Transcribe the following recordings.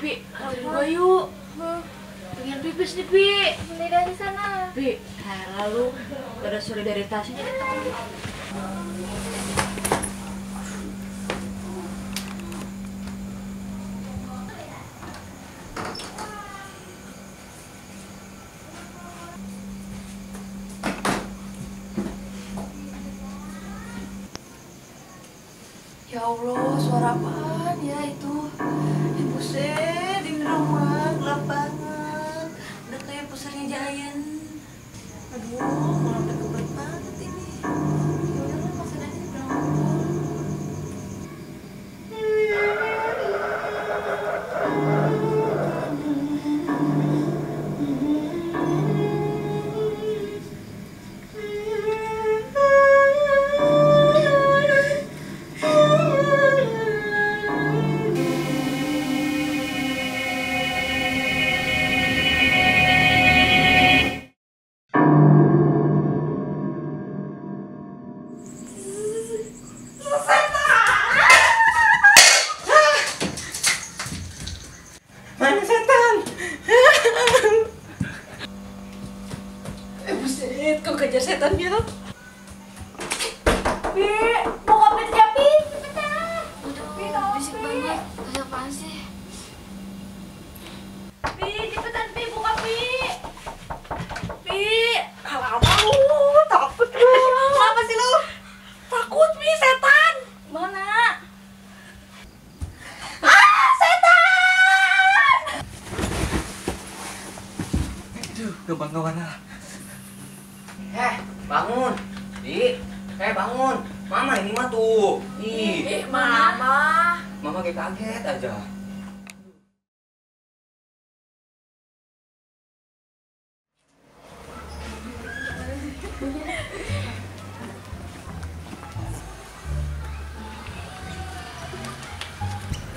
Pi, gua yuk. Pengen pipis nih, Pi. Beli dari sana. Pi, lalu pada solidaritasnya jadi temen. Ya Allah, suara apaan ya itu? Ya buset, ini rumah gelap banget. Udah kayak pusarnya Giant. Aduh, malah udah kebelet banget ini. Ya udah lah, maksud aja di belakang. Mana setan? Buset, kok kejar setan gitu? Pi, buka pintunya, Pi, cepetan. Aduh, berisik banget. Ada apaan sih? Pi, cepetan, Pi, buka, Pi. Pi, lama lu, takut lu. Kenapa sih lu? Takut, Pi, setan. Mana? Ah, setan! Aduh, gampang lah. Bangun. Di, bangun. Mama ini mah tuh. Ih, mama. Mama kayak kaget aja.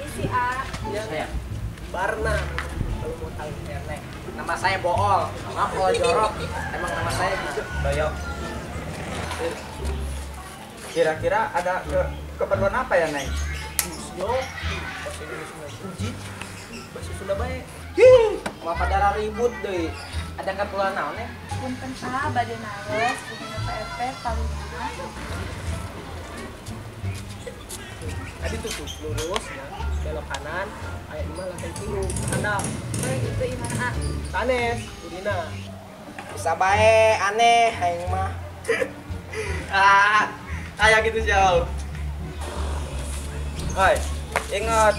Ini si A. Ya, saya. Barna, kalau mau tahu ya, Neng. Nama saya Bool. Maaf kalau jorok. Emang nama saya gitu. Doyok. Kira-kira ada keperluan apa ya, Neng? Yo, bahasa Indonesia uji, bahasa Sunda bae. Hi, mau pada ribut deui. Ada keperluan naon ya? Punten ah, bade naros, punya Pak RT palingna. Tadi tuh lurus ya, belok kanan, aya imah lantai 3, handap. Oh gitu imah A. Sanes, Budina. Bisa bae aneh aing mah. Ah, kayak gitu sih. Hai, ingat,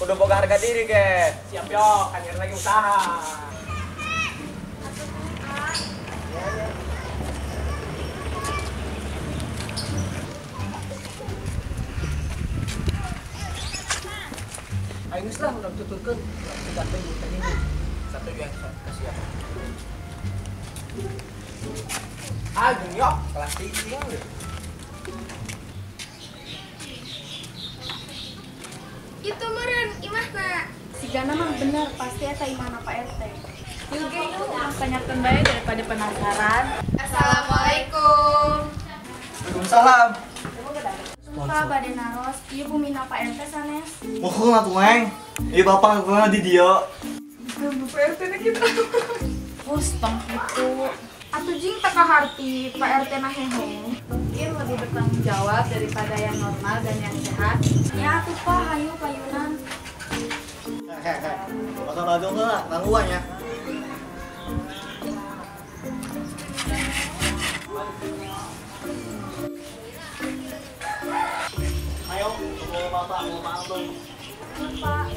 udah boga harga diri ke. Siap yo, kan lagi usaha. Ya. Ayo geus lah urang tuturkeun, urang teh tadi satu yang kasih ya. Ah, yo, kelas tinggi deh. Itu meureun imahna. Sigana mah bener pasti eta imahna Pak RT. Yuk ge yuk, urang tanyakeun bae daripada penasaran. Assalamualaikum. Waalaikumsalam. Pak bade naros, ieu bumina Pak RT sanes. Mohon atuh, Neng. Ieu bapak kumaha di dieu. Pak RT na kita. Bos tong kitu. Atuh jing teu kaharti Pak RT na hehe. Mungkin lebih bertanggung jawab daripada yang normal dan yang sehat. Ya atuh Pak, hayu payunan. Heh. Masa badung heula, tangguhan ya. Ayo, mau bapak, mau Pak Abang. Pak.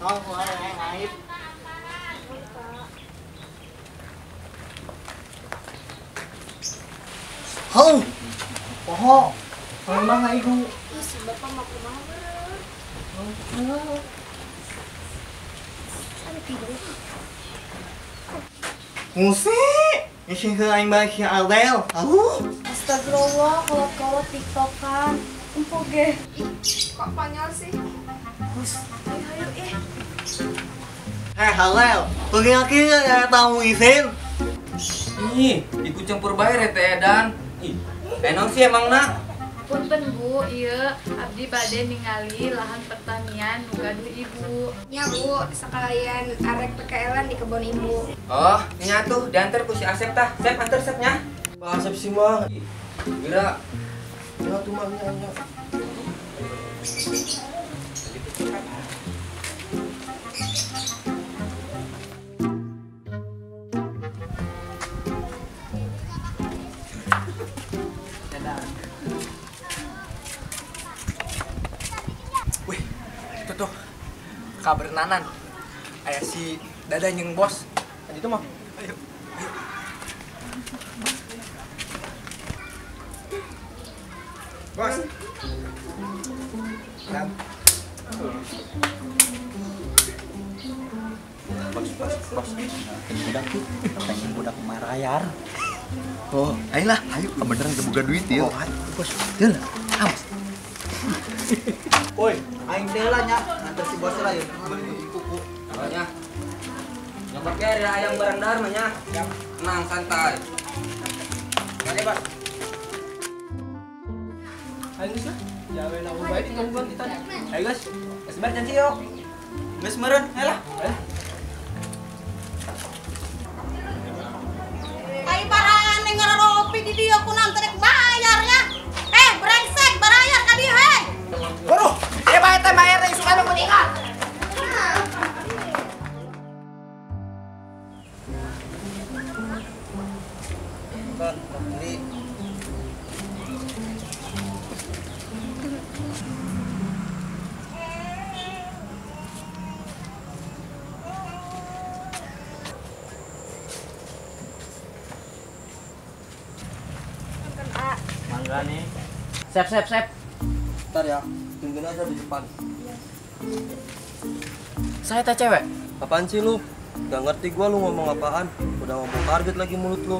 Oh, naik. Hau, poho, memang ibu. Ih, si bapak mau kumaha meureun. Ada tidur. Musik. Isin heula aing balik si Adel. Aduh. Astagfirullah, kolot-kolot TikTokan. Empuk ge. Ih, kok konyol sih? Hus, ayo ayo eh. Hei Halel, laki-laki nggak tahu isin. Ih, ikut campur bayar ya teh Dan. Ih, enak sih emang nak. Punten Bu, ieu abdi bade ningali lahan pertanian nu gaduh ibu. Nya Bu, sekalian arek PKL-an di kebun ibu. Oh, nya tuh diantar ku si Asep tah. Sep antar Sepnya. Pak Asep sih mah. Gila. Ya tuh mah nya. Wih, itu tuh kabernanan. Ayah si Dada nyeng bos. Tadi itu mah. Ayo, ayo. Bos. Dan. Bos, bos, bos. Budak tuh, pengen budak marayar. Oh, ayolah, ayo beneran kebuka duit ya. Oh, ayo, bos. Jalan. Awas. Woi, aing teh lah nya, antar si bos lah ya. Beli kuku. Nya. Nyokot ge ada ayam barang dahar mah nya. Tenang santai. Mari, Bos. Ayo guys lah. Jawe na bae di gangguan kita. Ayo guys, geus bar janji yuk. Geus meureun, ayo lah. Ai parane ngaropi di dieu kunaon teh bayar nya. Eh, brengsek barayar ka dieu hei. Waduh, aya bae teh bayar teh isukan nu meninggal. Kan, beli. Mangga nih. Sep, sep, sep. Ntar ya, tungguin aja di depan. Saya teh cewek. Apaan sih lu? Gak ngerti gua lu ngomong apaan. Udah ngomong target lagi mulut lu.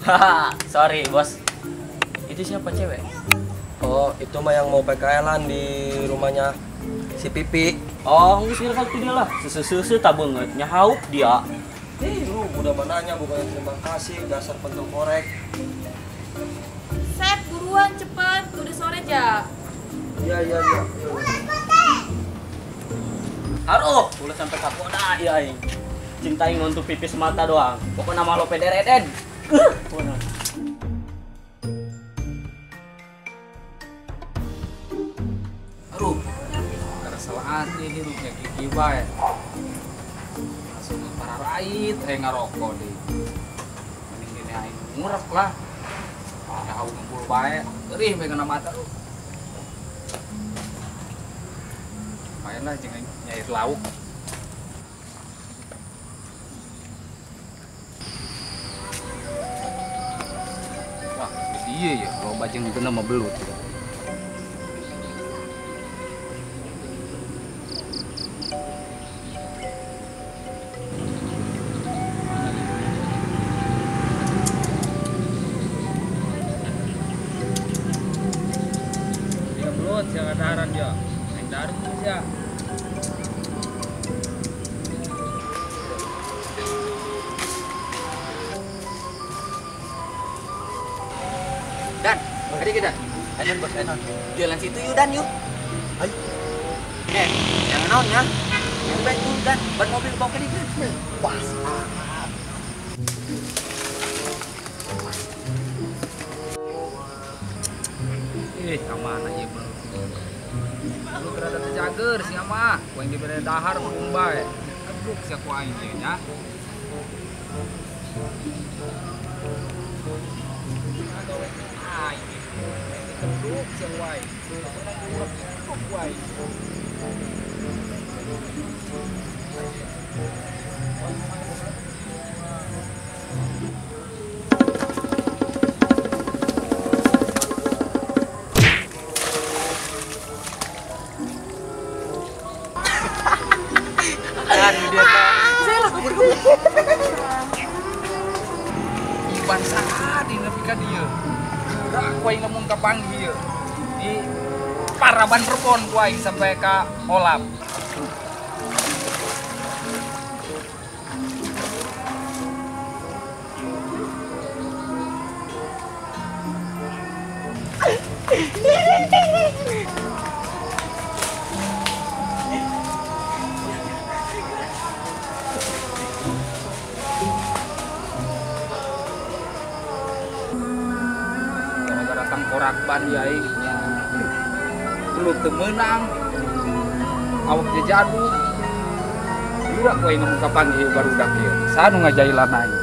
Haha, sorry bos. Itu siapa cewek? Oh, itu mah yang mau PKL-an di rumahnya si Pipi. Oh, nggak sih kalau dia lah. Susu-susu tak banget, nyahaup dia. Ih, lu udah mananya bukannya terima kasih, dasar pentol korek. Sep, buruan cepet, udah sore ja. Iya, iya, iya. Aduh, udah sampai kapoda ya aing. Cintai untuk pipis mata doang. Pokoknya nama lo pedereden. Aduh, karena salah hati hirupnya gigi bae. Langsung para rait, ngarokok deh. Mending gini aing ngurek lah. Ya aku ngumpul bae, erih bae kena mata lu. Lumayan lah jangan nyair lauk. Wah, iya ya, loba jeung kena mah belut. Dia belut, siapa daharan dia? Main daharan dia. Dan, mari kita. Ayo bos, ayo. Jalan situ yuk Dan yuk. Ayo. Jangan naon ya. Yang baik tuh Dan, ban mobil bawa ke dieu. Pas. Kemana ya bro? Lu berada terjager sih mah. Ku yang diberi dahar kumbai. Kebruk sih aku aing ieu nya. Aing kebruk sih wae. Kebruk wae. Kan dia. Saya lah kabur. ku aing lamun kapanggih ieu. Di paraban rebon ku aing sampai ka kolam. Gara-gara tangkorak ban ya aing. Belum temenang, awak jadu. Udah ku aing ngomong kapanggih barudak ieu. Sanu ngajailan aing.